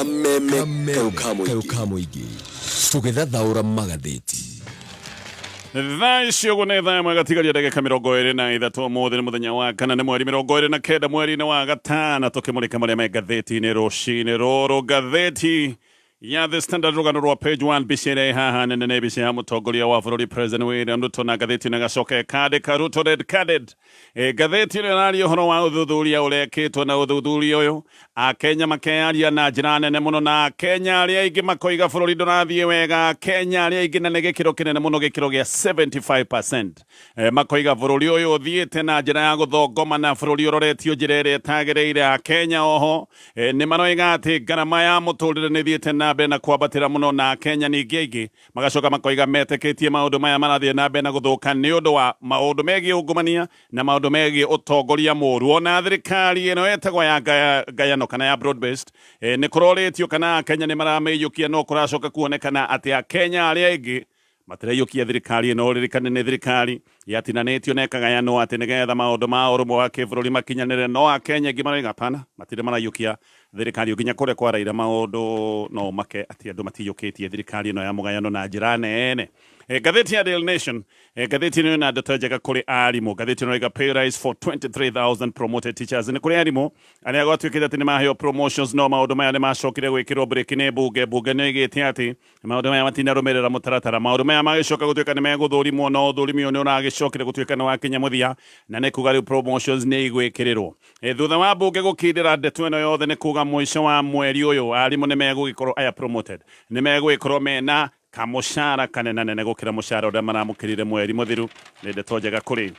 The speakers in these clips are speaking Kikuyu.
Kameme kayũ ka mũingĩ tũgĩthathaũra magathĩti. Thaa ici ũguo nĩ thaa ĩmwe gatigaria ndagĩka 23. Ũmũthĩ nĩ mũthenya wa kana, nĩ mweri 29 mweri-inĩ wa gatana, tũkĩmũrĩka marĩa me ngathĩti-inĩ rũcinĩ rũrũ. Ngathĩti ya The Standard, rũgano rwa page 1, mbica ĩrĩa ĩ haha nene nĩ mbica ya mũtongoria wa bũrũri President William Ruto, na ngathĩti ĩno ĩgacoka ĩkandĩka "Ruto red carded". Ngathĩti ĩno ĩraria ũhoro wa ũthuthuria ũrekĩtwo, na ũthuthuria ũyũ Akenya makeyaria na njĩra nene mũno, na Akenya arĩa aingĩ makoiga bũrũri ndũrathiĩ wega. Akenya arĩa aingĩ, na nĩ gĩkĩro kĩnene mũno, gĩkĩro gĩa 75%, makoiga bũrũri ũyũ ũthiĩte na njĩra ya gũthongoma na bũrũri ũroretio njĩra ĩrĩa ĩtagĩrĩire. Akenya oho nĩ maroiga atĩ ngarama ya mũtũrĩre nĩ ĩthiĩte na mbere na kwambatĩra mũno, na Akenya ningĩ aingĩ magacoka makoiga metĩkĩtie maũndũ maya marathiĩ na mbere na gũthũka nĩ ũndũ wa maũndũ megiĩ ungumania na maũndũ megiĩ ũtongoria mũru. Ona thirikari ĩno ĩtagwo ya ngayano kana ya broad based, nĩ kũrorĩtio kana Akenya nĩ maramĩiyũkia, no kũracoka kuonekana atĩ Akenya arĩa aingĩ matiraiyũkia thirikari ĩno. Ririkane nĩ thirikari yatinanĩtio na ĩkagayanwo atĩ nĩgetha maũndũ ma ũrũmwe wa kĩbũrũri makinyanĩre, no Akenya aingĩ maroiga hapana, matirĩ maraiyũkia thirikari. Nginya kũrĩa kwa Raila maũndũ no make atĩ andũ matiyũkĩtie thirikari ĩno ya mũgayano na njĩra nene. Ngathĩti ya Daily Nation, ngathĩti ĩno ĩna ndeto njega kũrĩ arimũ. Ngathĩti ĩno ĩrauga "Pay rise for 23,000 promoted teachers". Nĩ kũrĩ arimũ arĩa gwatuĩkĩte atĩ nĩ maheo promotions, no maũndũ maya nĩ macokire gwĩkĩrwo breki nĩ mbunge. Mbunge nĩ ĩgĩte atĩ maũndũ maya matinarũmĩrĩra mũtaratara. Maũndũ maya magĩcoka gũtuĩka nĩ megũthũrimwo, no ũthũrimi ũyũ nĩ ũragĩcokire gũtuĩka nĩ wakinya mũthia, na nĩ kuga rĩu promotions nĩ igwĩkĩrĩrwo. Thutha wa mbunge gũkindĩra ndeto ĩno yothe, nĩ kuga mũico wa mweri ũyũ arimũ nĩ megũgĩkorwo aya promoted nĩ megũgĩkorwo mena kamũcara kanenanene gũkĩra mũcara ũrĩa maramũkĩrire mweri mũthiru. Nĩ ndeto njega kũrĩ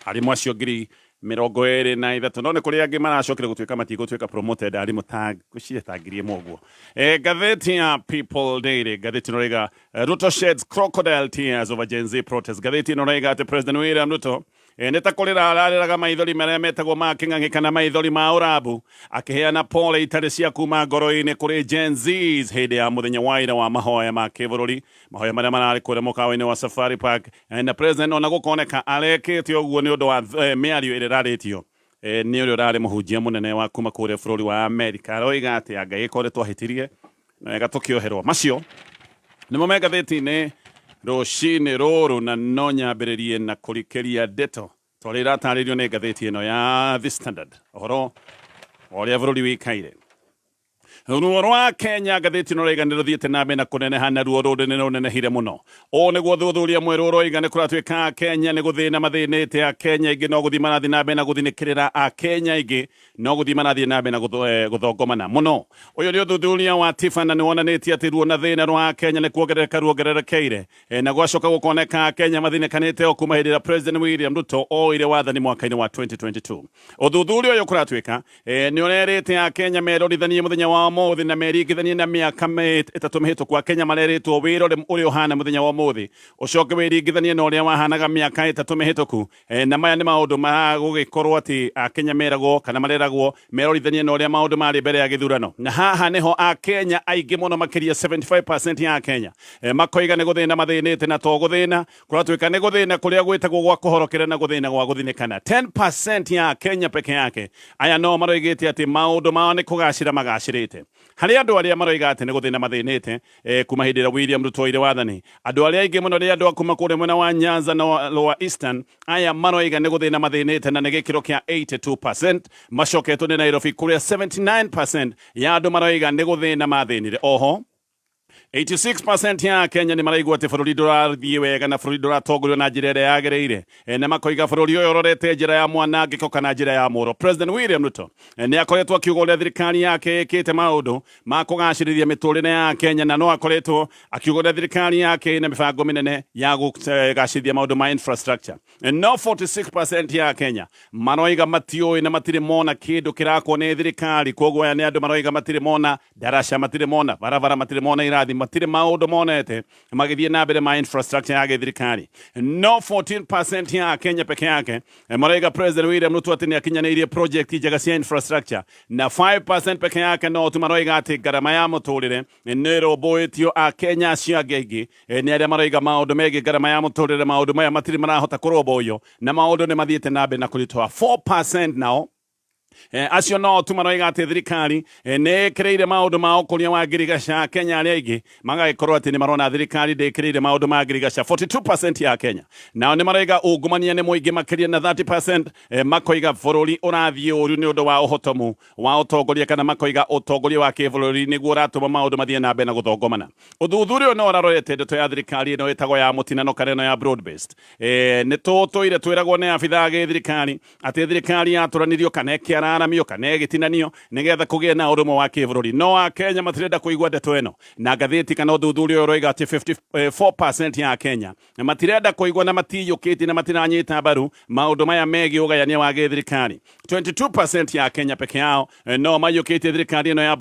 arimũ acio 23,000, no nĩ kũrĩ angĩ maracokire gũtuĩka matigũtuĩka promoted, arimũ ta ngwĩciria ta 1,000 ũguo. Ngathĩti ya People Daily, ngathĩti ĩno ĩrauga "Ruto sheds crocodile tears over Gen Z protest". Ngathĩti ĩno ĩrauga atĩ President William Ruto nĩ ta kũrĩra ararĩraga maithori marĩa metagwo ma kĩng'ang'i kana maithori ma ũrambu, akĩheana pole itarĩ cia kuma ngoro-inĩ kũrĩ Gen Zs hĩndĩ ya mũthenya wa ira wa mahoya ma kĩbũrũri, mahoya marĩa mararĩ kũrĩa mũkawa-inĩ wa Safari Park. Na president ona gũkoneka arekĩte ũguo nĩ ũndũ wa mĩario ĩrĩa ĩrarĩtio nĩ ũrĩa ũrarĩ mũhunjia mũnene wa kuma kũrĩa bũrũri wa Amerika, aroiga atĩ Ngai ĩkorwo twahĩtirie na wega tũkĩoherwo. Macio nĩmo me ngathĩti-inĩ rũcinĩ rũrũ, na no nyambĩrĩrie na kũrikĩria ndeto ta ũrĩa iratarĩrio nĩ ngathĩti ĩno ya The Standard, ũhoro wa ũrĩa bũrũri wĩikaire. Ruo rwa Kenya, ngathĩti ĩno ĩrauga, nĩ rũthiĩte na mbere na kũneneha, na ruo rũrũ nĩ rũnenehire mũno. Ũũ nĩguo ũthuthuria mwerũ ũroiga. Nĩ kũratuĩka Kenya nĩ gũthĩna mathĩnĩte, Akenya aingĩ no gũthiĩ marathiĩ na mbere na gũthinĩkĩrĩra, Akenya aingĩ no gũthiĩ marathiĩ na mbere na gũthongomana mũno. Ũyũ nĩ ũthuthuria wa TIFA, na nĩ wonanĩtie atĩ ruo na thĩna rwa Kenya nĩ kuongerereka ruongererekeire, na gwacoka gũkoneka Kenya mathinĩkanĩte o kuma hĩndĩ ĩrĩa President William Ruto oire wathani mwaka-inĩ wa 2022. Ũthuthuria ũyũ kũratuĩka nĩ ũrerĩte Akenya merorithanie mũthenya wa ũmũthĩ na meringithanie na mĩaka 3 mĩhĩtũku. Akenya marerĩtwo wĩrore ũrĩa ũhana mũthenya wa ũmũthĩ, ũcoke wĩringithanie na ũrĩa wahanaga mĩaka 3 mĩhĩtũku. Na maya nĩ maũndũ ma gũgĩkorwo atĩ Akenya meragwo kana mareragwo merorithanie na ũrĩa maũndũ marĩ mbere ya gĩthurano, na haha nĩho Akenya aingĩ mũno makĩria 75% ya Akenya makoiga nĩ gũthĩna mathĩnĩte, na to gũthĩna kũratuĩka nĩ gũthĩna kũrĩa gwĩtagwo gwa kũhorokera na gũthĩna gwa gũthinĩkana. 10% ya Kenya peke yake aya no maroigĩte atĩ maũndũ mao nĩ kũgacĩra magacĩrĩte. Harĩ andũ arĩa maroiga atĩ nĩ gũthĩna mathĩnĩte kuma hĩndĩ ĩrĩa William Ruto oire wathani, andũ arĩa aingĩ mũno nĩ andũ a kuma kũrĩa mwena wa Nyanza na Lower Eastern. Aya maroiga nĩ gũthĩna mathĩnĩte na nĩ gĩkĩro kĩa 82%, macoketwo nĩ Nairobi kũrĩa 79% ya andũ maroiga nĩ gũthĩna mathĩnire. Oho 86% ya Kenya nĩ maraigua atĩ bũrũri ndũrathiĩ wega na bũrũri ndũratongorio na njĩra ĩrĩa yagĩrĩire, na makoiga bũrũri ũyũ ũrorete njĩra ya mwanangĩko kana njĩra ya mũro. President William Ruto nĩ akoretwo akiuga ũrĩa thirikari yake ĩkĩte maũndũ ma kũgacĩrithia mĩtũrĩre ya Kenya, na no akoretwo akiuga ũrĩa thirikari yake ĩna mĩbango mĩnene ya kũgacĩrithia maũndũ ma infrastructure. No 46% ya Kenya maroiga matiũĩ na matirĩ mona kĩndũ kĩrakwo nĩ thirikari. Koguo aya nĩ andũ maroiga matirĩ mona ndaraca, matirĩ mona barabara, matirĩ mona irathi, matirĩ maũndũ monete magĩthiĩ na mbere ma infrastructure ya gĩthirikari. No 14% ya Kenya peke yake maroiga President William Ruto atĩ nĩ akinyanĩirie project njega cia infrastructure, na 5% peke yake no tu maroiga atĩ ngarama ya mũtũrĩre nĩ ĩrũmbũĩtio. Akenya acio angĩ aingĩ nĩ arĩa maroiga maũndũ megiĩ ngarama ya mũtũrĩre, maũndũ maya matirĩ marahota kũrũmbũiyo na maũndũ nĩ mathiĩte na mbere na kũritũha. 4% nao Acio no tu maroiga atĩ thirikari nĩ ĩkĩrĩire maũndũ ma ũkũria wa ngirigaca. Kenya arĩa aingĩ magagĩkorwo atĩ nĩ marona thirikari ndĩkĩrĩire maũndũ ma ngirigaca. 42% ya Kenya nao nĩ maroiga ungumania nĩ mũingĩ makĩria, na 30% makoiga bũrũri ũrathiĩ ũru nĩ ũndũ wa ũhotomu wa ũtongoria, kana makoiga ũtongoria wa kĩbũrũri nĩguo ũratũma maũndũ mathiĩ na mbere na gũthongomana. Ũthuthuria ũyũ no ũrarorete ndeto ya thirikari ĩno ĩtagwo ya mũtinano kana ĩno ya broad based. Nĩ tũtũire twĩragwo nĩ abithaa a gĩthirikari atĩ thirikari yatũranirio kana ĩkĩararamio kana ĩgĩtinanio nĩgetha kũgĩe na ũrũmwe wa kĩbũrũri, no Akenya matirenda kũigua ndeto ĩno. Na ngathĩti kana ũthuthuria ũyũ ũroiga atĩ 54% ya Kenya matirenda kũigua na matiyũkĩtie na matiranyita mbaru maũndũ maya megiĩ ũgayania wa gĩthirikari. 22% ya Kenya peke yao no maiyũkĩtie thirikari ĩno ya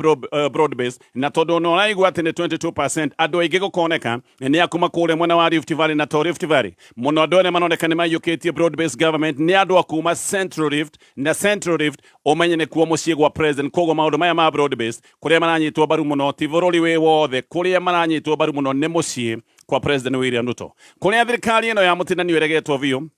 broad base. Na tondũ no ũraigua atĩ nĩ 22%, andũ aingĩ gũkoneka nĩ akuma kũrĩa mwena wa Rift Valley, na to Rift Valley mũno, andũ arĩa maroneka nĩ maiyũkĩtie broad based government nĩ andũ a kuma Central Rift, na Central Rift ũmenye nĩ kuo mũciĩ gwa president. Koguo maũndũ maya ma broad based, kũrĩa maranyitwo mbaru mũno ti bũrũri wĩ wothe, kũrĩa maranyitwo mbaru mũno nĩ mũciĩ kwa President William Ruto. Kũrĩa thirikari ĩno ya mũtinanio ĩregetwo biũ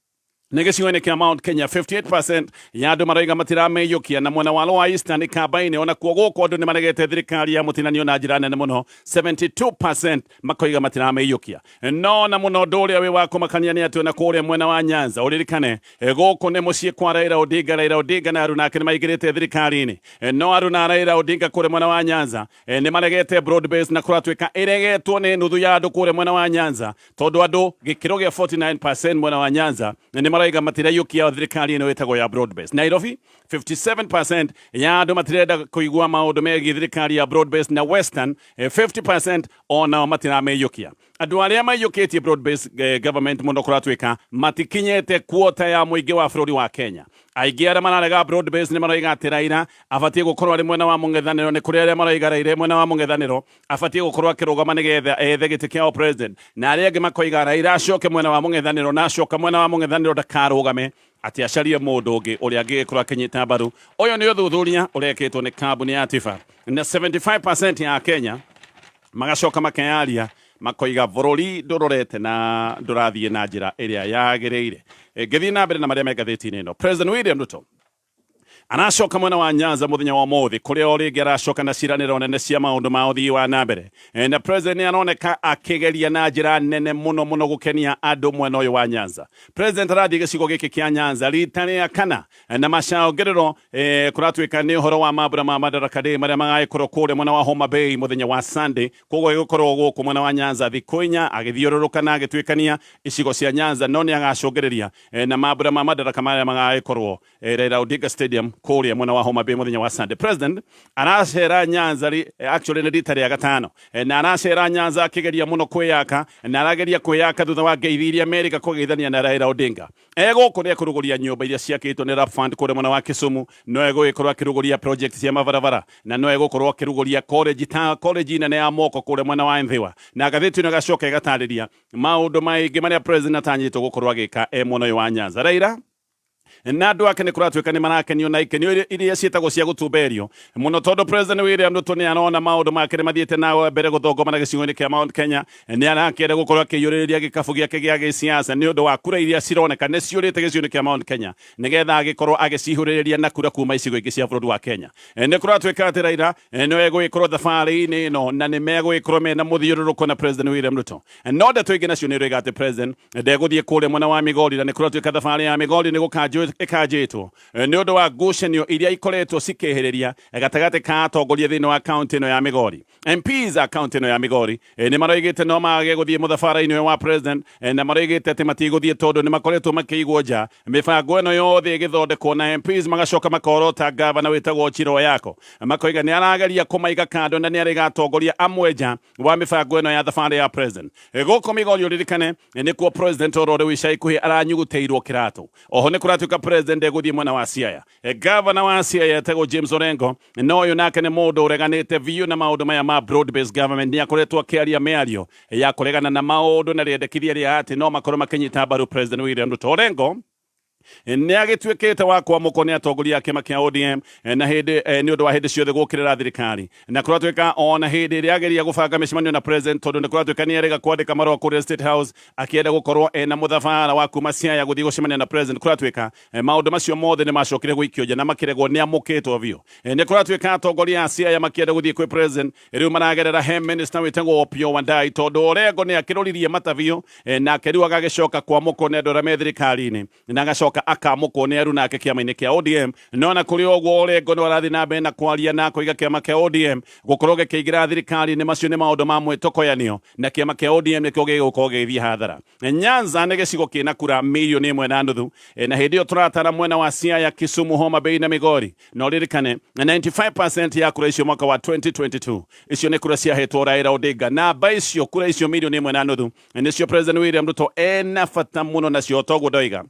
nĩ gĩcigo-inĩ kĩa Mount Kenya. 58% ya andũ maroiga matiramĩiyũkia, na mwena wa Lower Eastern Kambaini, ona kuo gũkũ andũ nĩ maregete thirikari ya mũtinanio na njĩra nene mũno, 72% makoiga matiramĩiyũkia. No na mũno ũndũ ũrĩa wĩ wa kũmakania nĩ atĩ ona kũrĩa mwena wa Nyanza, ũririkane gũkũ nĩ mũciĩ kwa Raila Odinga. Raila Odinga na aruna ake nĩ maingĩrĩte thirikari-inĩ, no aruna Raila Odinga kũrĩa mwena wa Nyanza nĩ maregete broad base, na kũratuĩka ĩregetwo nĩ nuthu ya andũ kũrĩa mwena wa Nyanza, tondũ andũ gĩkĩro gĩa 49% mwena wa Nyanza nĩ maraiga matiraiyũkia thirikari ĩno ĩtagwo ya broad base. Nairobi, 57% ya andũ matirenda kũigua maũndũ megiĩ thirikari ya broad base, na Western 50% onao matiramĩiyũkia. Andũ arĩa maiyũkĩtie broad based government mũno kũratuĩka matikinyĩte kuota ya mũingĩ wa bũrũri wa Kenya. Aingĩ arĩa mararega broad based nĩ maroiga atĩ Raila abatiĩ gũkorwo arĩ mwena wa mũng'ethanĩro. Nĩ kũrĩ arĩa maroiga Raila mwena wa mũng'ethanĩro abatiĩ gũkorwo akĩrũgama nĩgetha ethe gĩtĩ kĩa president, na arĩa angĩ makoiga Raila acoke mwena wa mũng'ethanĩro, na acoka mwena wa mũng'ethanĩro ndakarũgame, atĩ acarie mũndũ ũngĩ ũrĩa angĩgĩkorwo akĩnyita mbaru. Ũyũ nĩ ũthuthuria ũrekĩtwo nĩ kambuni ya Tifa, na 75% ya Kenya magacoka makeyaria makoiga bũrũri ndũrorete na ndũrathiĩ na njĩra ĩrĩa yagĩrĩire. Ngĩthiĩ na mbere na marĩa me ngathĩti-inĩ ĩno, President William Ruto aracoka mwena wa Nyanza mũthenya wa ũmũthĩ, kũrĩa o rĩngĩ aracoka na ciĩranĩro nene cia maũndũ ma ũthii wa na mbere. Na president nĩ aroneka akĩgeria na njĩra nene mũno mũno gũkenia andũ mwena ũyũ wa Nyanza. President arathiĩ gĩcigo gĩkĩ kĩa Nyanza rita rĩa kana, na macangĩrĩro kũratuĩka nĩ ũhoro wa mambura ma Madaraka Day marĩa magagĩkorwo kũrĩa mwena wa Homa Bay mũthenya wa Sunday. Koguo ĩgũkorwo gũkũ mwena wa Nyanza thikũ 4 agĩthiũrũrũka na agĩtuĩkania icigo cia Nyanza, no nĩ agacũngĩrĩria na mambura ma Madaraka marĩa magagĩkorwo Raila Odinga Stadium kũrĩa mwena wa Homa Bay mũthenya wa Sunday. President aracera Nyanza actually nĩ rita rĩa gatano, na aracera Nyanza akĩgeria mũno kwĩyaka, na arageria kwĩyaka thutha wa ngeithi iria merĩga kũgeithania na Raila Odinga. Egũkũ nĩ ekũrugũria nyũmba iria ciakĩtwo nĩ Rap Fund kũrĩa mwena wa Kisumu, no egũgĩkorwo akĩrugũria project cia mabarabara, na no egũkorwo akĩrugũria college ta college nene ya moko kũrĩa mwena wa Nthiwa. Na ngathĩti ĩno ĩgacoka ĩgatarĩria maũndũ maingĩ marĩa president atanyĩtwo gũkorwo agĩka e mwena ũyũ wa Nyanza. Raila na andũ ake nĩ kũratuĩka nĩ marakenio na ikenio iria ciĩtagwo cia gũtumberio mũno, tondũ President William Ruto nĩ arona maũndũ make nĩ mathiĩte na mbere gũthongomana gĩcigo-inĩ kĩa Mount Kenya. Nĩ arakĩenda gũkorwo akĩiyũrĩrĩria gĩkabu gĩake gĩa gĩsiasa nĩ ũndũ wa kura iria cironeka nĩ ciũrĩte gĩcigo-inĩ kĩa Mount Kenya, nĩgetha agĩkorwo agĩcihũrĩrĩria na kura kuma icigo ingĩ cia bũrũri wa Kenya. Nĩ kũratuĩka atĩ Raila nĩwe egũgĩkorwo thabarĩ-inĩ ĩno, na nĩ megũgĩkorwo mena mũthiũrũrũko na President William Ruto. No ndeto ingĩ nacio nĩ ĩroiga atĩ president ndegũthiĩ kũrĩa mwena wa Migori, na nĩ kũratuĩka thabarĩ ya Migori nĩ gũkanjwo ĩkanjĩtwo nĩ ũndũ wa ngucanio iria ikoretwo cikĩhĩrĩria gatagatĩ ka atongoria thĩinĩ wa kaunti ĩno ya Migori. MPs a kaunti ĩno ya Migori nĩ maroigĩte no mage gũthiĩ mũthabara-inĩ ũyũ wa president, na maroigĩte atĩ matigũthiĩ tondũ nĩ makoretwo makĩigwo nja mĩbango ĩno yothe ĩgĩthondekwo, na MPs magacoka makorota gavana wĩtagwo Chiro Yako, makoiga nĩ arageria kũmaiga kando na nĩ arĩga atongoria amwe nja wa mĩbango ĩno ya thabarĩ ya president. Gũkũ Migori, ũririkane nĩkuo president oro rĩu ica ikuhĩ aranyugutĩirwo kĩratũ. Oho nĩ kũratuĩka president egũthiĩ mwena wa Siaya. Gavana wa Siaya etagwo James Orengo, na ũyũ nake nĩ mũndũ ũreganĩte biũ na maũndũ maya ma broad based government. Nĩ akoretwo akĩaria mĩario ya kũregana na maũndũ na rĩendekithia rĩa atĩ no makorwo makĩnyita mbaru President William Ruto. Orengo Nĩ agĩtuĩkĩte wa kwamũkwo nĩ atongoria a kĩama kĩa ODM na hĩndĩ nĩ ũndũ wa hĩndĩ ciothe gũkĩrĩra thirikari, na kũratuĩka ona hĩndĩ ĩrĩa ageria gũbanga mĩcemanio na president, tondũ nĩ kũratuĩka nĩ erĩga kwandĩka marũa kũrĩa State House akĩenda gũkorwo ena mũthabara wa kuma Siaya gũthiĩ gũcemania na president. Kũratuĩka maũndũ macio mothe nĩ macokire gũikio nja na makĩregwo nĩ amũkĩtwo biũ. Nĩ kũratuĩka atongoria a Siaya makĩenda gũthiĩ kwĩ president rĩu maragerera he minister wĩtagwo Opiyo Wandayi, tondũ Orengo nĩ akĩrũririe mata biũ, nake rĩu agagĩcoka kwamũkwo nĩ andũ arĩa me thirikari-inĩ na agacoka akamũkwo nĩ aruna ake kĩama-inĩ kĩa ODM. No na kũrĩ ũguo, Orengo no arathiĩ na mbere na kwaria na akoiga kĩama kĩa ODM gũkorwo gĩkĩingĩra thirikari-inĩ macio nĩ maũndũ ma mwĩtokoyanio na kĩama kĩa ODM nĩkĩo gĩgũkorwo gĩgĩthiĩ hathara. Nyanza nĩ gĩcigo kĩna kura 1.5 million, na hĩndĩ ĩyo tũratara mwena wa Siaya, Kisumu, Homa Bay na Migori. Na ũririkane 95% ya kura icio mwaka wa 2022 icio nĩ kura ciahetwo Raila Odinga. Namba icio, kura icio 1.5 million, nĩcio President William Ruto ena bata mũno nacio. Toguo ndoiga,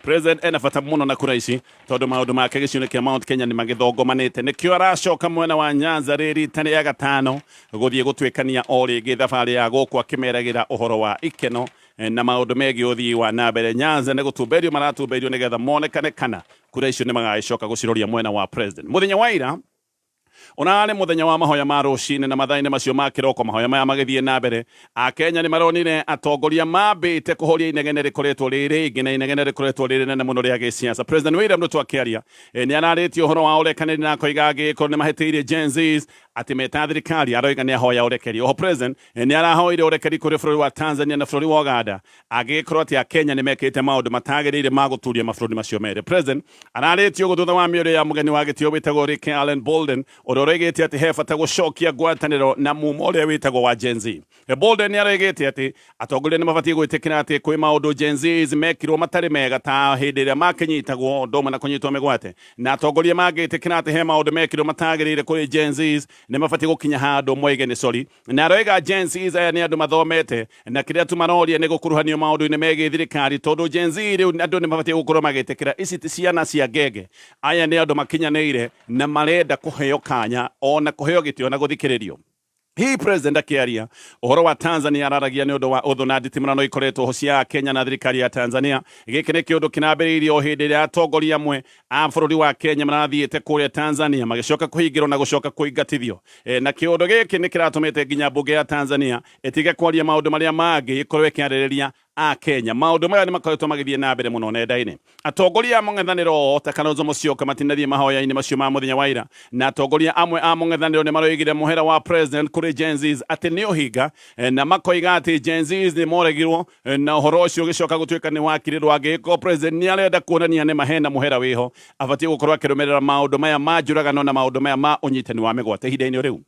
President ena bata mũno na kura ici tondũ maũndũ make gĩcigo-inĩ kĩa Mount Kenya nĩ magĩthongomanĩte. Nĩkĩo aracoka mwena wa Nyanza rĩ rita rĩa gatano gũthiĩ gũtuĩkania o rĩngĩ thabarĩ ya gũkũ akĩmeragĩra ũhoro wa ikeno na maũndũ megiĩ ũthii wa na mbere. Nyanza nĩ gũtumberio maratumberio nĩgetha monekane kana kura icio nĩ magagĩcoka gũciroria mwena wa president. Mũthenya wa ira ũrarĩ mũthenya wa mahoya ma rũcinĩ, na mathaa-inĩ macio ma kĩroko mahoya maya magĩthiĩ na mbere, Akenya nĩ maronire atongoria mambĩte kũhoria inegene rĩkoretwo rĩ rĩingĩ na inegene rĩkoretwo rĩ rĩnene mũno rĩa gĩsiasa. President William Ruto akĩaria nĩ ararĩtie ũhoro wa ũrekanĩri na akoiga angĩgĩkorwo nĩ mahĩtĩirie Gen Zs atĩ meta thirikari aroiga nĩ ahoya ũrekeri. Oho president nĩ arahoire ũrekeri kũrĩ bũrũri wa Tanzania na bũrũri wa Uganda angĩgĩkorwo atĩ Akenya nĩ mekĩte maũndũ matagĩrĩire ma gũturia mabũrũri macio merĩ. President ararĩtie ũguo thutha wa mĩario ya mũgeni wa gĩtĩo wĩtagwo Rick Allen Bolden, ũrĩa ũroigĩte atĩ he bata gũcokia ngwatanĩro na mumo ũrĩa wĩtagwo wa Gen Z. Bolden nĩ aroigĩte atĩ atongoria nĩ mabatiĩ gwĩtĩkĩra atĩ kwĩ maũndũ Gen Zs mekirwo matarĩ mega ta hĩndĩ ĩrĩa makĩnyitagwo ũndũ ũmwe na kũnyitwo mĩgwate, na atongoria mangĩtĩkĩra atĩ he maũndũ mekirwo matagĩrĩire kũrĩ Gen Zs nĩ mabatiĩ gũkinya handũ moige nĩ sorry. Na aroiga Gen Zs aya nĩ andũ mathomete na kĩrĩa tu maroria nĩ gũkuruhanio maũndũ-inĩ megiĩ thirikari, tondũ Gen Z rĩu andũ nĩ mabatiĩ gũkorwo magĩtĩkĩra ici ti ciana cia ngenge, aya nĩ andũ makinyanĩire na marenda kũheo kanya ona kũheo gĩtĩo na gũthikĩrĩrio. Hihi president akĩaria ũhoro wa Tanzania araragia nĩ ũndũ wa ũthũ na nditimũrano ikoretwo ho cia Kenya na thirikari ya Tanzania? Gĩkĩ nĩ kĩũndũ kĩrambĩrĩirie o hĩndĩ ĩrĩa atongoria amwe a bũrũri wa Kenya marathiĩte kũrĩa Tanzania magĩcoka kũhingĩrwo na gũcoka kũingatithio. Na kĩũndũ gĩkĩ nĩ kĩratũmĩte nginya mbunge ya Tanzania ĩtige kwaria maũndũ marĩa mangĩ ĩkorwo ĩkĩarĩrĩria a Kenya. Maũndũ maya nĩ makoretwo magĩthiĩ na mbere mũno nenda-inĩ. Atongoria a mũng'ethanĩro ta Kalonzo Musyoka matinathiĩ mahoya-inĩ macio ma mũthenya wa ira, na atongoria amwe a mũng'ethanĩro nĩ maroigire mũhera wa president kũrĩ Gen Zs atĩ nĩ ũhinga, na makoiga atĩ Gen Zs nĩ moregirwo na ũhoro ũcio ũgĩcoka gũtuĩka nĩ wakirĩrwo. Angĩgĩkorwo president nĩ arenda kuonania nĩ ma hena mũhera wĩho, abatiĩ gũkorwo akĩrũmĩrĩra maũndũ maya ma njũragano na maũndũ maya ma ũnyitani wa mĩgwate. Ihinda-inĩ rĩu,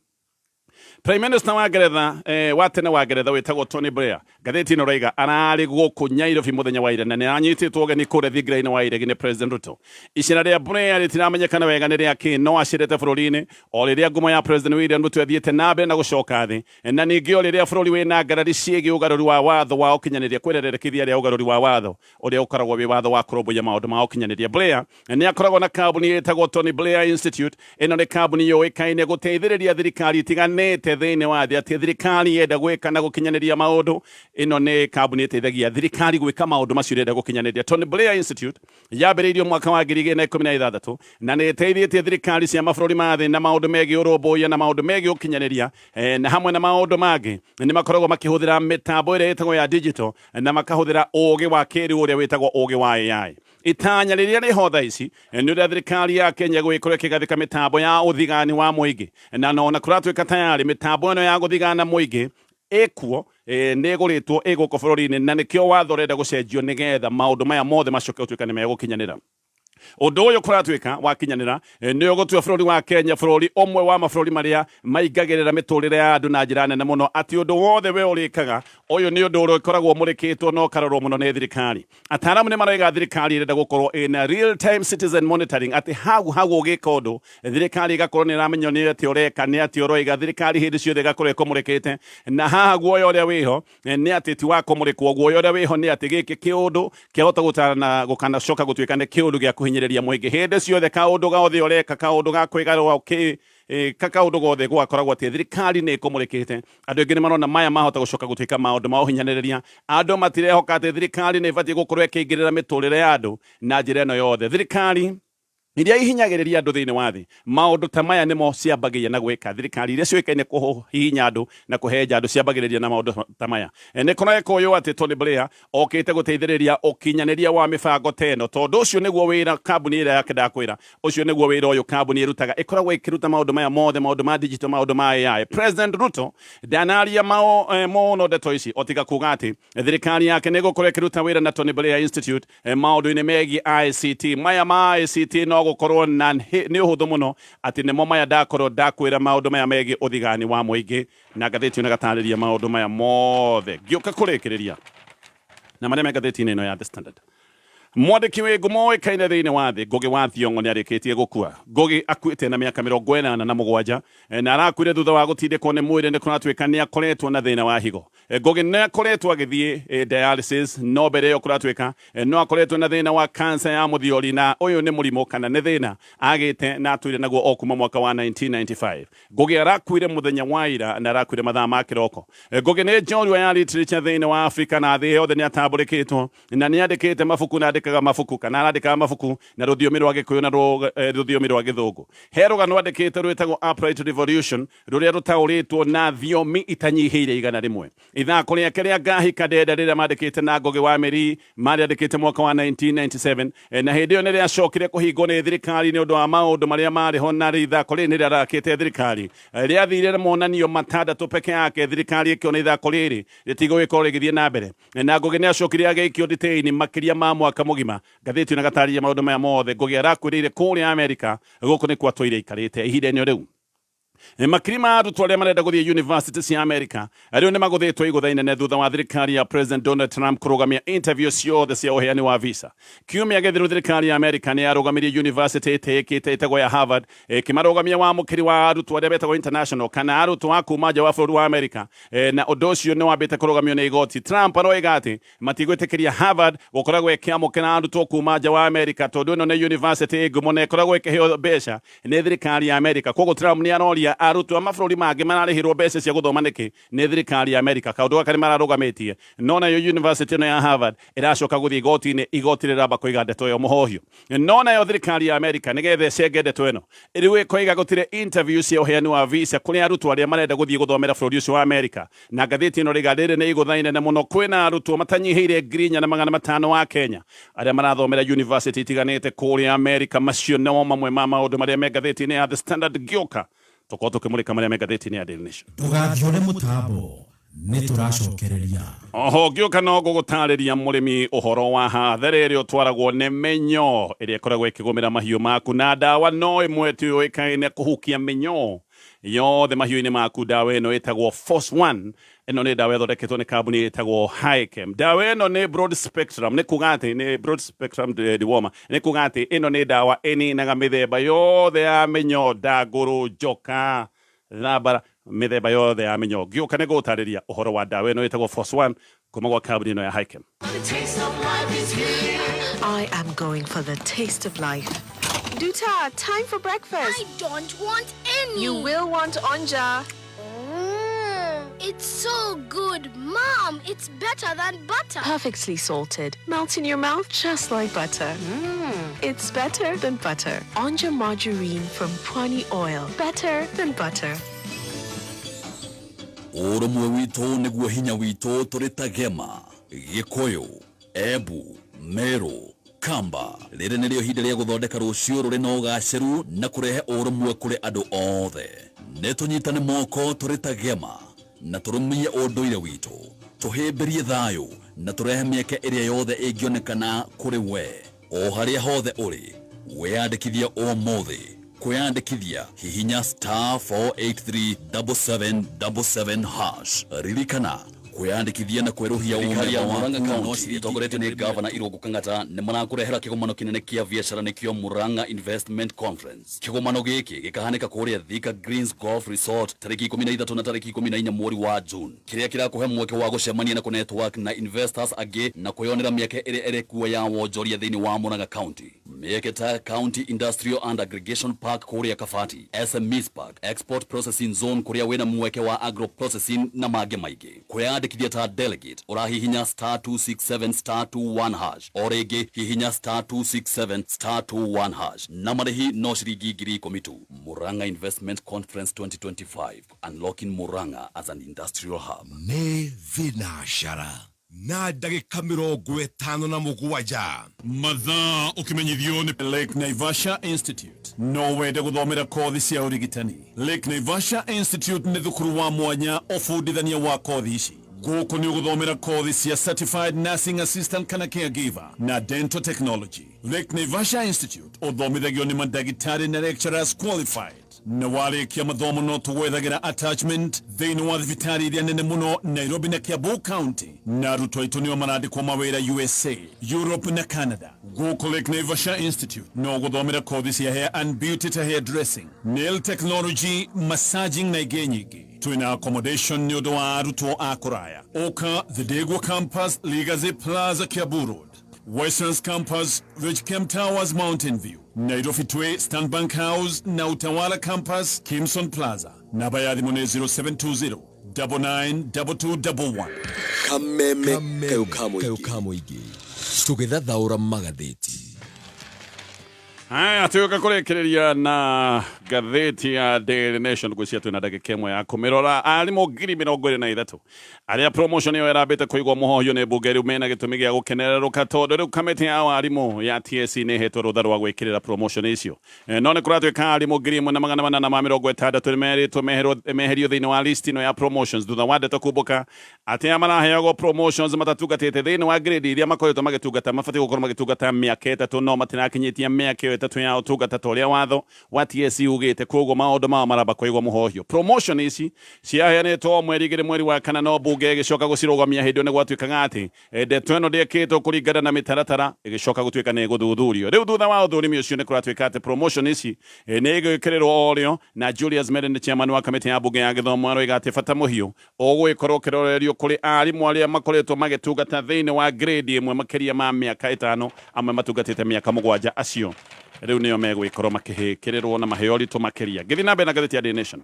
Prime Minister wa Ngeretha, wa tene wa Ngeretha wĩtagwo Tony Blair, ngathĩti ĩno raiga ararĩ gũkũ Nyairobi mũthenya wa ira na nĩ aranyitĩtwo ũgeni kũrĩa thingira-inĩ wa iregi nĩ President Ruto. Icera rĩa Blair rĩtiramenyekana wega nĩ rĩa kĩ, no acerete bũrũri-inĩ o rĩrĩa ngumo ya President William Ruto ĩthiĩte na mbere na gũcoka thĩ, na ningĩ o rĩrĩa bũrũri wĩna ngarari ciĩgiĩ ũgarũri wa watho wa ũkinyanĩria. Kwĩrererkithia rĩa ũgarũri wa watho ũrĩa ũkoragwo wĩ watho wa kũrũmbũiya maũndũ ma ũkinyanĩria. Blair nĩ akoragwo na kambuni ĩtagwo Tony Blair Institute. Ĩno nĩ kambuni yũĩkaine gũteithĩrĩria thirikari itiganĩte thĩinĩ wa thĩ, atĩ thirikari yenda gwĩka na gũkinyanĩria maũndũ, ĩno nĩ kambuni ĩteithagia thirikari gwĩka maũndũ macio ĩrenda gũkinyanĩria. Tony Blair Institute yambĩrĩirio mwaka wa 2016 na nĩ ĩteithĩtie thirikari cia mabũrũri ma thĩ na maũndũ megiĩ ũrũmbũiya na maũndũ megiĩ ũkinyanĩria, na hamwe na maũndũ mangĩ nĩ makoragwo makĩhũthĩra mĩtambo ĩrĩa ĩtagwo ya digital na makahũthĩra ũũgĩ wa kĩrĩu ũrĩa wĩtagwo ũũgĩ wa AI. Itanya rĩrĩa rĩho thaa ici nĩ ũrĩa thirikari ya Kenya gũgĩkorwo ĩkĩgathĩka mĩtambo ya ũthigani wa mũingĩ, na nona kũratuĩka tayarĩ mĩtambo ĩno ya gũthigana mũingĩ ĩkuo, nĩ ĩgũrĩtwo ĩ gũkũ bũrũri-inĩ, na nĩkĩo watho ũrenda gũcenjio nĩgetha maũndũ maya mothe macoke gũtuĩka nĩ megũkinyanĩra. Ũndũ ũyũ kũratuĩka wakinyanĩra nĩ ũgũtua bũrũri wa Kenya bũrũri ũmwe wa mabũrũri marĩa maingagĩrĩra mĩtũrĩre ya andũ na njĩra nene mũno, atĩ ũndũ wothe we ũrĩkaga, ũyũ nĩ ũndũ ũrĩkoragwo ũmũrĩkĩtwo na ũkarorwo mũno nĩ thirikari. Ataaramu nĩ maroiga thirikari ĩrenda gũkorwo ĩna real time citizen monitoring, atĩ hau hau ũgĩka ũndũ thirikari ĩgakorwo nĩ ĩramenya nĩ atĩ ũreka, nĩ atĩ ũroiga. Thirikari hĩndĩ ciothe ĩgakorwo ĩkũmũrĩkĩte, na haha guoya ũrĩa wĩho nĩ atĩ ti wa kũmũrĩkwo. Guoya ũrĩa wĩho nĩ atĩ gĩkĩ kĩũndũ kĩahota gũtana gũkanacoka gũtuĩka nĩ kĩũndũ gĩa kũhinya. kũhinyĩrĩria mũingĩ hĩndĩ ciothe. Kaũndũ gothe ũreka, kaũndũ ga kwĩgarũra, ka kaũndũ gothe gwakoragwo atĩ thirikari nĩ ĩkũmũrĩkĩte. Andũ aingĩ nĩ marona maya mahota gũcoka gũtuĩka maũndũ ma ũhinyanĩrĩria. Andũ matirehoka atĩ thirikari nĩ ĩbatiĩ gũkorwo ĩkĩingĩrĩra mĩtũrĩre ya andũ na njĩra ĩno yothe. Thirikari iria ihinyagĩrĩria andũ thĩinĩ wa thĩ, maũndũ ta maya nĩmo ciambagĩria na gwĩka. Thirikari iria ciũĩkaine kũhihinya andũ na kũhehenja andũ ciambagĩrĩria na maũndũ ta maya. Nĩ kũrekũywo atĩ Tony Blair okĩte gũteithĩrĩria ũkinyanĩria wa mĩbango ta ĩno, tondũ ũcio nĩguo wĩra kambuni ĩrĩa yake ndakwĩra, ũcio nĩguo wĩra ũyũ kambuni ĩrutaga, ĩkoragwo ĩkĩruta maũndũ maya mothe, maũndũ ma digital, maũndũ ma AI. President Ruto ndanaria mũno ndeto ici, otiga kuga atĩ thirikari yake nĩ ĩgũkorwo ĩkĩruta wĩra na Tony Blair Institute maũndũ-inĩ megiĩ ICT. Maya ma ICT no gũkorwo na nĩ ũhũthũ mũno atĩ nĩmo maya ndakorwo ndakwĩra, maũndũ maya megiĩ ũthigani wa mũingĩ, na ngathĩti ĩno ĩgatarĩria maũndũ maya mothe. Ngĩũka kũrĩkĩrĩria na marĩa me ngathĩti-inĩ ĩno ya The Standard, mwandĩki wĩ ngumo ũĩkaine thĩinĩ wa thĩ, Ngugi wa Thiong'o, nĩ arĩkĩtie gũkua. Ngugi akuĩte na mĩaka 87, na arakuire thutha wa gũtindĩkwo nĩ mwĩrĩ. Nĩ kũratuĩka nĩ akoretwo na thĩna wa higo. Ngugi nĩ akoretwo agĩthiĩ dialysis, no mbere ĩyo kũratuĩka no akoretwo na thĩna wa cancer ya mũthiori, na ũyũ nĩ mũrimũ kana nĩ thĩna agĩte na atũire naguo o kuma mwaka wa 1995. Ngugi arakuire mũthenya wa ira na arakuire mathaa ma kĩroko. Ngugi nĩ njorua ya literature thĩinĩ wa Afrika na thĩ yothe. Nĩ atambũrĩkĩtwo na nĩ andĩkĩte mabuku na andĩkaga mabuku kana arandĩkaga mabuku na rũthiomi rwa Gĩkũyũ na rũthiomi rwa Gĩthũngũ. He rũgano andĩkĩte rwĩtagwo Upright Revolution, rũrĩa rũtaũrĩtwo na thiomi itanyihĩire 100. Ithako rĩake rĩa Ngahika Ndenda, rĩrĩa mandĩkĩte na Ngugi wa Mĩrii, marĩandĩkĩte mwaka wa 1997, na hĩndĩ ĩyo nĩ rĩacokire kũhingwo nĩ thirikari nĩ ũndũ wa maũndũ marĩa marĩ ho, na ithako rĩrĩ nĩ rĩarakĩte thirikari. Rĩathire monanio matandatũ peke yake, thirikari ĩkĩona ithako rĩrĩ rĩtigũgĩkorwo rĩgĩthiĩ na mbere, na Ngugi nĩ acokire agĩikio nditĩini makĩria ma mwaka mũgima. Ngathĩti ĩno ĩgatarĩria maũndũ maya mothe. Ngugi arakuĩrĩire kũrĩa Amerika, gũkũ nĩkuo atũire aikarĩte ihinda-inĩ rĩu. Makiri ma arutwo arĩa marenda gũthiĩ university cia Amerika rĩu nĩ magũthĩtwo igũtha inene thutha wa thirikari ya President Donald Trump kũrũgamia interview ciothe cia ũheani wa visa. Kiumia gĩthiru, thirikari ya Amerika nĩ yarũgamirie university ĩtĩĩkĩte ĩtagwo ya Harvard, ĩkĩmarũgamia wamũkĩri wa arutwo arĩa betagwo international kana arutwo a kuma nja wa bũrũri wa Amerika, na ũndũ ũcio nĩ wambĩte kũrũgamio nĩ igoti. Trump aroiga atĩ matigwĩtĩkĩria Harvard gũkoragwo ĩkĩamũkĩra arutwo kuma nja wa Amerika, tondũ ĩno nĩ university ĩ ngumo na ĩkoragwo ĩkĩheo mbeca nĩ thirikari ya Amerika. Koguo Trump nĩ aroria arutwo a mabũrũri mangĩ mararĩhĩrwo mbeca cia gũthoma nĩkĩ nĩ thirikari ya Amerika. Kaũndũ gaka nĩ mararũgamĩtie, no nayo university ĩno ya Harvard ĩracoka gũthiĩ igoti-inĩ. Igoti rĩramba kũiga ndeto ĩyo mũhohio, no nayo thirikari ya Amerika nĩgetha ĩcenge ndeto ĩno, rĩu ĩkoiga gũtirĩ interview cia ũheani wa visa kũrĩ arutwo arĩa marenda gũthiĩ gũthomera bũrũri ũcio wa Amerika. Na ngathĩti ĩno rĩga rĩrĩ nĩ igũtha inene mũno. Kwĩna arutwo matanyihĩire 4500 wa Kenya arĩa marathomera university itiganĩte kũrĩa Amerika. Macio nĩmo mamwe ma maũndũ marĩa me ngathĩti-inĩ ya The Standard. Ngĩũka tũkorwo tũkĩmũrĩka marĩa me ngathĩti-inĩ ya Daily Nation. Ndũgathiũre mũtambo, nĩ tũracokereria. Oho ngĩũka no ngũgũtarĩria mũrĩmi ũhoro wa hathara ĩrĩa ũtwaragwo nĩ mĩnyoo ĩrĩa ĩkoragwo ĩkĩgũmĩra mahiũ maku, na ndawa no ĩmwe tu yũĩkaine kũhukia mĩnyoo yothe mahiũ-inĩ maku. Ndawa ĩno ĩtagwo Force One. Ĩno nĩ ndawa ĩthondeketwo nĩ kambuni ĩtagwo Hichem. Ndawa ĩno nĩ broad spectrum, nĩ kuga atĩ nĩ broad spectrum dewormer, nĩ kuga atĩ ĩno nĩ ndawa ĩninaga mĩthemba yothe ya mĩnyoo, ndangũrũ, njoka, thambara, mĩthemba yothe ya mĩnyoo. Ngĩũka nĩ ngũgũtarĩria ũhoro wa ndawa ĩno ĩtagwo Force One kuma gwa kambuni ĩno ya Hichem. I am going for the taste of life. Duta, time for breakfast. I don't want any. You will want onja. It's so good. Mom, it's better than butter. Perfectly salted. Melts in your mouth just like butter. It's better than butter. Onja margarine from Pwani Oil. Better than butter. Ũrũmwe witũ nĩguo hinya witũ. Tũrĩ ta Gema, Gĩkũyũ, Embu, Meru, Kamba, rĩrĩ nĩrĩo ihinda rĩa gũthondeka rũciũ rũrĩ na ũgacĩru na kũrehe ũrũmwe kũrĩ andũ othe. Nĩ tũnyitane moko tũrĩ ta Gema na tũrũmie ũndũire witũ, tũhĩmbĩrie thayũ na tũrehe mĩeke ĩrĩa yothe ĩngĩonekana kũrĩ we o harĩa hothe ũrĩ. Wĩyandĩkithie ũmũthĩ. Kwĩyandĩkithia, hihinya *4837777#. Ririkana. Kwĩyandĩkithia na kwerũhia Thirikari ya ũmemba Murang'a waku no County ciringi ĩtongoretio nĩ Gavana Irũngũ Kang'ata nĩ marakũrehera kĩgomano kĩnene kĩa biacara nĩkĩo Murang'a Investment Conference. Kĩgomano gĩkĩ gĩkahanĩka kũrĩa Thika Greens Golf Resort tarĩki 13 na tarĩki 14 mweri wa June, kĩrĩa kĩrakũhe mweke wa gũcemania na kũnetwork na investors angĩ na kwĩyonera mĩeke ĩrĩa ĩrĩ kuo ya wonjoria thĩinĩ wa Murang'a County. Mĩeke ta County Industrial and Aggregation Park kũrĩa Kabati, SMEs Park, Export Processing Zone kũrĩa wĩna mweke wa agro processing na mangĩ maingĩ. Kwĩyandĩkithia ta delegate ũrahihinya star 267 star 21 hash o rĩngĩ hihinya star 267 star 21 hash na marĩhi no ciringi 10,000 tu. Murang'a Investment Conference 2025, unlocking Murang'a as an industrial hub. Nĩ thinacara na ndagĩka 57. Mathaa ũkĩmenyithio nĩ Lake Naivasha Institute. No wende gũthomera kothi cia ũrigitani. Lake Naivasha Institute nĩ thukuru wa mwanya ũbundithania wa kothi ici. Gũkũ nĩ ũgũthomera kothi cia Certified Nursing Assistant kana Caregiver na Dental Technology. Lake Naivasha Institute ũthomithagio nĩ mandagĩtarĩ na lecturers qualified. Na warĩkia mathomo no tũgwethagĩra attachment thĩinĩ wa thibitarĩ iria nene mũno Nairobi na Kiambu County, na arutwo aitũ nĩo marandĩkwo mawĩra USA, Europe na Canada. Gũkũ Lake Naivasha Institute no gũthomera kothi cia hair and beauty ta hair dressing, nail technology, massaging na ingĩ nyingĩ. Twĩna accommodation nĩ ũndũ wa arutwo a kũraya. Ũka The Degwa Campus, Legacy Plaza, Kiambu Road, Westlands Campus, Richcam Towers, Mountain View, Nairobi Twe, Stanbank House na Utawala Campus, Kimson Plaza. Namba ya thimũ nĩ 0720 992211. Kameme kayũ ka kayũ mũingĩ. Ka mũingĩ tũgĩthathaũra magathĩti. Haya, tuoka kũrĩkĩrĩria na ngathĩti ya Daily Nation. Ngwĩciria twĩna ndagĩka ĩmwe ya kũmĩrora. Arimũ 23,000 arĩa promotion ĩyo ĩrambĩte kũigwo mũhohio nĩ mbunge rĩu mena gĩtũmi gĩa gũkenererũka, tondũ rĩu kamĩtĩ ya arimũ ya TSC nĩ ĩhetwo rũtha rwa gwĩkĩrĩra promotion icio. No nĩ kũratuĩka arimũ 1,860 nĩ merĩtwo meherio thĩinĩ wa list ĩno ya promotions thutha wa ndeto kumbũka atĩ aya maraheagwo promotions matatungatĩte thĩinĩ wa grade iria makoretwo magĩtungata. Mabatiĩ gũkorwo magĩtungata mĩaka 3, no matirakinyĩtie mĩaka ĩyo 3 ya ũtungata ta ũrĩa watho wa TSC ugĩte. Koguo maũndũ mao maramba kũigwo mũhohio. Promotion ici ciaheanĩtwo mweri 2 mweri wa kana, no mbunge ĩgĩcoka gũcirũgamia hĩndĩ ĩyo nĩ gwatuĩkaga atĩ ndeto ĩno ndĩekĩtwo kũringana na mĩtaratara. Ĩgĩcoka gũtuĩka nĩ ĩgũthuthurio. Rĩu thutha wa ũthũrimi ũcio nĩ kũratuĩka atĩ promotion ici nĩ ĩgwĩkĩrĩrwo o rĩo. Na Julius Mene nĩ chairman wa kamĩtĩ ya mbunge ya gĩthomo, aroiga atĩ bata mũhiũ ũgũgĩkorwo ũkĩrorerio kũrĩ arimũ arĩa makoretwo magĩtungata thĩinĩ wa grade ĩmwe makĩria ma mĩaka 5, amwe matungatĩte mĩaka 7. Acio rĩu nĩo megũgĩkorwo makĩhĩkĩrĩrwo na maheo ritũ makĩria. Ngĩthiĩ na mbere na ngathĩti ya Daily Nation,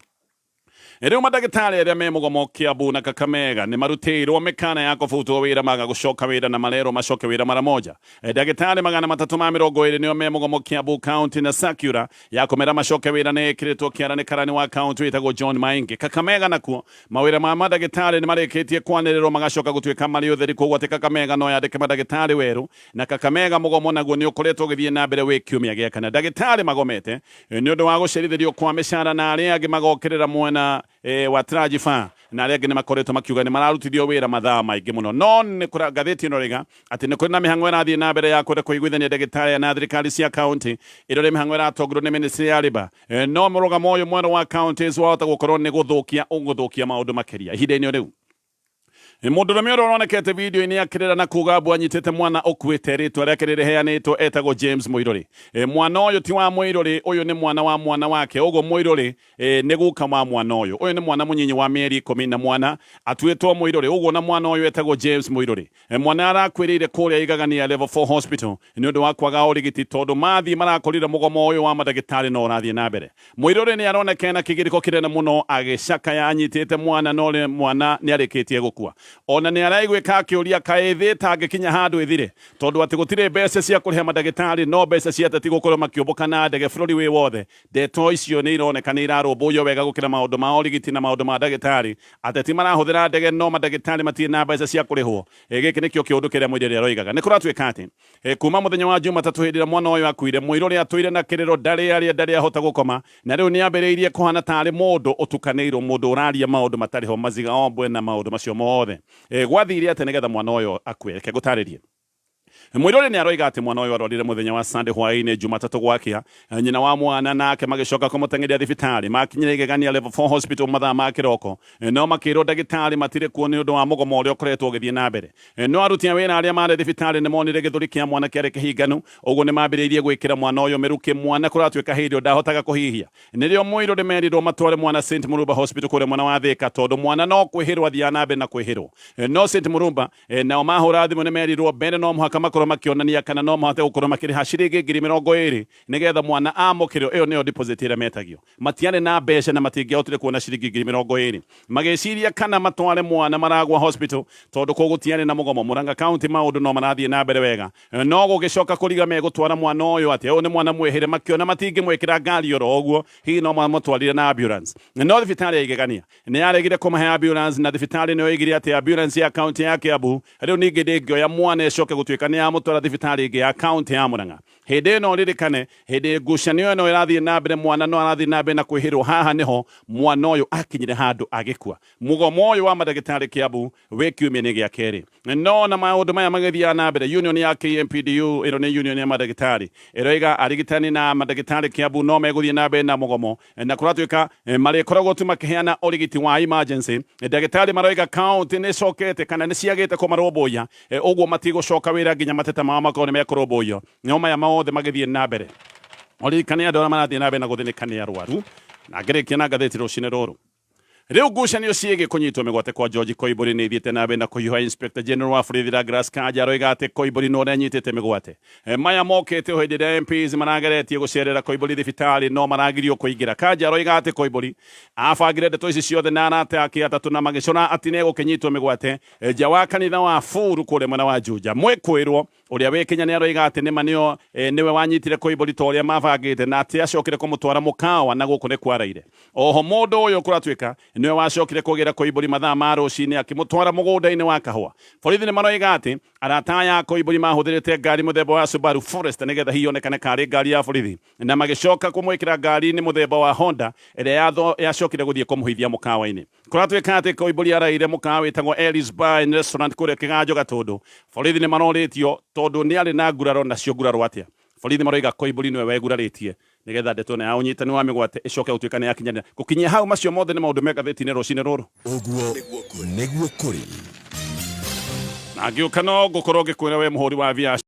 rĩu mandagĩtarĩ arĩa me mũgomo Kiambu na Kakamega nĩ marutĩirwo mĩkana ya kũbutwo wĩra maga gũcoka wĩra, na marerwo macoke wĩra mara moja. Ndagĩtarĩ 320 nĩo me mũgomo Kiambu County, na circular ya kũmera macoke wĩra nĩ ĩkĩrĩtwo kĩara nĩ karani wa county wĩtagwo John Maingi. Kakamega nakuo mawĩra ma mandagĩtarĩ nĩ marĩkĩtie kwanĩrĩrwo magacoka gũtuĩka marĩ ũtheri, koguo atĩ Kakamega no yandĩke mandagĩtarĩ werũ. Na Kakamega mũgomo naguo nĩ ũkoretwo ũgĩthiĩ na mbere wĩ kiumia gĩa kana. Ndagĩtarĩ magomete nĩ ũndũ wa gũcerithĩrio kwa mĩcara, na arĩa angĩ magokĩrĩra mwena wa Trajifa, na arĩa angĩ nĩ makoretwo makiuga nĩ mararutithio wĩra mathaa maingĩ mũno. No nĩ kũra ngathĩti ĩno rĩga atĩ nĩ kũrĩ na mĩhang'o ĩrathiĩ na mbere ya kwenda kũiguithania ndagĩtarĩ na thirikari cia county, ĩrĩa nĩ mĩhang'o ĩratongorio nĩ ministry ya labour. No mũrũgamo ũyũ mwerũ wa counties wahota gũkorwo nĩ gũthũkia ũgũthũkia maũndũ makĩria ihinda-inĩ rĩu. Mũndũrũme ũrĩa ũronekete video-inĩ akĩrĩra na kuga mbu anyitĩte mwana ũkuĩte, rĩtwa rĩake rĩrĩheanĩtwo etagwo James Mũirũrĩ. Mwana ũyũ ti wa Mũirũrĩ, ũyũ nĩ mwana wa mwana wake. Ũguo Mũirũrĩ nĩ guka wa mwana ũyũ. Ũyũ nĩ mwana mũnyinyi wa mĩeri 10 na mwana atuĩtwo Mũirũrĩ. Ũguo na mwana ũyũ etagwo James Mũirũrĩ. Mwana arakuĩrĩire kũrĩa Igagania Level 4 Hospital nĩ ũndũ wa kwaga ũrigiti, tondũ mathiĩ marakorire mũgomo ũyũ wa mandagĩtarĩ no ũrathiĩ na mbere. Mũirũrĩ nĩ aroneka na kĩgirĩko kĩnene mũno agĩcakaya anyitĩte mwana, no mwana nĩ arĩkĩtie gũkua. Ona nĩ araiguĩka akĩũria kaĩ thĩ ĩtangĩkinya handũ ĩthire, tondũ atĩ gũtirĩ mbeca cia kũrĩha mandagĩtarĩ no mbeca cia ateti gũkorwo makĩũmbũka na ndege bũrũri wĩ wothe. Ndeto icio nĩ ironeka nĩ irarũmbũiyo wega gũkĩra maũndũ ma ũrigiti na maũndũ ma ndagĩtarĩ. Ateti marahũthĩra ndege no mandagĩtarĩ matirĩ na mbeca cia kũrĩhwo. Gĩkĩ nĩkĩo kĩũndũ kĩrĩa Mũirũrĩ aroigaga. Nĩ kũratuĩka atĩ kuma mũthenya wa Jumatatũ hĩndĩ ĩrĩa mwana ũyũ akuire, Mũirũrĩ atũire na kĩrĩro, ndarĩ arĩa, ndarĩ ahota gũkoma, na rĩu nĩ ambĩrĩirie kũhana tarĩ mũndũ ũtukanĩirwo, mũndũ ũraria maũndũ matarĩ ho, maziga ombwe na maũndũ macio mothe. Gwathire atĩa nĩgetha mwana ũyũ akue? Reke ngũtarĩrie. Mwirori nĩ aroiga atĩ mwana ũyũ arwarire mũthenya wa Sunday hwaĩ-inĩ, Jumatatũ gwakĩa nyina wa mwana nake magĩcoka kũmũteng'eria thibitarĩ. Makinyire Igegania Level 4 Hospital mathaa ma kĩroko, no makĩrwo ndagĩtarĩ matirĩ kuo nĩ ũndũ wa mũgomo ũrĩa ũkoretwo ũgĩthiĩ na mbere. No aruti a wĩra arĩa marĩ thibitarĩ nĩ monire gĩthũri kĩa mwana kĩarĩ kĩhinganu, ũguo nĩ mambĩrĩirie gwĩkĩra mwana ũyũ mĩrukĩ. Mwana kũratuĩka hĩndĩ ĩyo ndahotaga kũhihia. Nĩrĩo Mũirũrĩ merirwo matware mwana St Murumba Hospital kũrĩa mwena wa Thĩka tondũ mwana no kwĩhĩrwo athiaga na mbere na kwĩhĩrwo. No St Murumba nao mahũra thimũ nĩ merirwo mbere no mũhaka makorwo makĩonania kana no mahote gũkorwo makĩrĩha ciringi 20,000 nĩgetha mwana amũkĩrwo. Ĩyo nĩyo deposit ĩrĩa metagio. Matiarĩ na mbeca na matingĩahotire kuona ciringi 20,000. Magĩciria kana matware mwana Maragua Hospital tondũ kũu gũtiarĩ na mũgomo. Murang'a County maũndũ no marathiĩ na mbere wega. No gũgĩcoka kũriga megũtwara mwana ũyũ atĩa. Ũyũ nĩ mwana mwĩhĩre, makĩona matingĩmwĩkĩra ngari oro ũguo, hihi no mamũtwarire na ambulance. No thibitarĩ ya Igegania nĩ yaregire kũmahe ambulance, na thibitarĩ nĩ yoigire atĩ ambulance ya county ya Kiambu rĩu ningĩ ndĩngĩoya mwana ĩcoke gũtuĩka nĩ yamũtwara thibitarĩ ĩngĩ ya county ya Murang'a. Hĩndĩ ĩno ririkane, hĩndĩ ngucanio ĩno ĩrathiĩ na mbere, mwana no arathiĩ na mbere na kwĩhĩrwo. Haha nĩho mwana ũyũ akinyire handũ agĩkua. Mũgomo ũyũ wa mandagĩtarĩ Kiambu wĩ kiumia-inĩ gĩa kerĩ. No na maũndũ maya magĩthiaga na mbere, union ya KMPDU, ĩno nĩ union ya mandagĩtarĩ, ĩroiga arigitani na mandagĩtarĩ Kiambu no megũthiĩ na mbere na mũgomo, na kũratuĩka marĩkoragwo tu makĩheana ũrigiti wa emergency. Ndagĩtarĩ maroiga county nĩ icokete kana nĩ ciagĩte kũmarũmbũiya, ũguo matigũcoka wĩra nginya mateta mao makorwo nĩ mekũrũmbũiyo. No maya mothe magĩthiĩ na mbere, ũririkane andũ arĩa marathiĩ na mbere na gũthĩnĩka nĩ arwaru. Na ngĩrĩkia na ngathĩti rũcinĩ rũrũ. Rĩu ngucanio ciĩgiĩ kũnyitwo mĩgwate kwa George Koimbũri nĩ ithiĩte na mbere na kũhiũha. Inspector General wa borithi Douglas Kanja aroiga atĩ Koimbũri no ũrĩa anyitĩte mĩgwate. Maya mokĩte o hĩndĩ ĩrĩa MPs marageretie gũcerera Koimbũri thibitarĩ no maragirio kũingĩra. Kanja aroiga atĩ Koimbũri abangire ndeto ici ciothe na arata ake atatũ na magĩcora atĩ nĩegũkĩnyitwo mĩgwate nja wa kanitha wa Buru kũrĩa mwena wa Juja. Mwĩkũĩrwo ũrĩa wĩ Kenya nĩ aroiga atĩ nĩma nĩo nĩwe wanyitire Koimbũri ta ũrĩa mabangĩte na atĩ acokire kũmũtwara mũkawa na gũkũ nĩ kwaraire. Oho mũndũ ũyũ kũratuĩka nĩwe wacokire kũgĩra Koimbũri mathaa ma rũcinĩ akĩmũtwara mũgũnda-inĩ wa kahũa. Borithi nĩ maroiga atĩ arata aya a Koimbũri mahũthĩrĩte ngari mũthemba wa Subaru Forester nĩgetha hihi yonekane karĩ ngari ya borithi, na magĩcoka kũmwĩkĩra ngari-inĩ mũthemba wa Honda ĩrĩa yacokire gũthiĩ kũmũhithia mũkawa-inĩ. Kũratuĩka atĩ Koimbũri araire mũkawa wĩtagwo Ellie's Bar and Restaurant kũrĩa Kĩganjo Gatũndũ. Borithi nĩ marorĩtio tondũ nĩ arĩ na nguraro, nacio nguraro atĩa? Borithi maroiga Koimbũri nĩwe wegurarĩtie nĩgetha ndeto ĩno ya ũnyitani wa mĩgwate ĩcoke gũtuĩka nĩ yakinyanĩra. Gũkinyia hau, macio mothe nĩ maũndũ me ngathĩti-inĩ rũcinĩ rũrũ. Ũguo nĩguo kũrĩ. Na ngĩũka no ngũkorwo ngĩkwĩra we mũhũri wa biacara.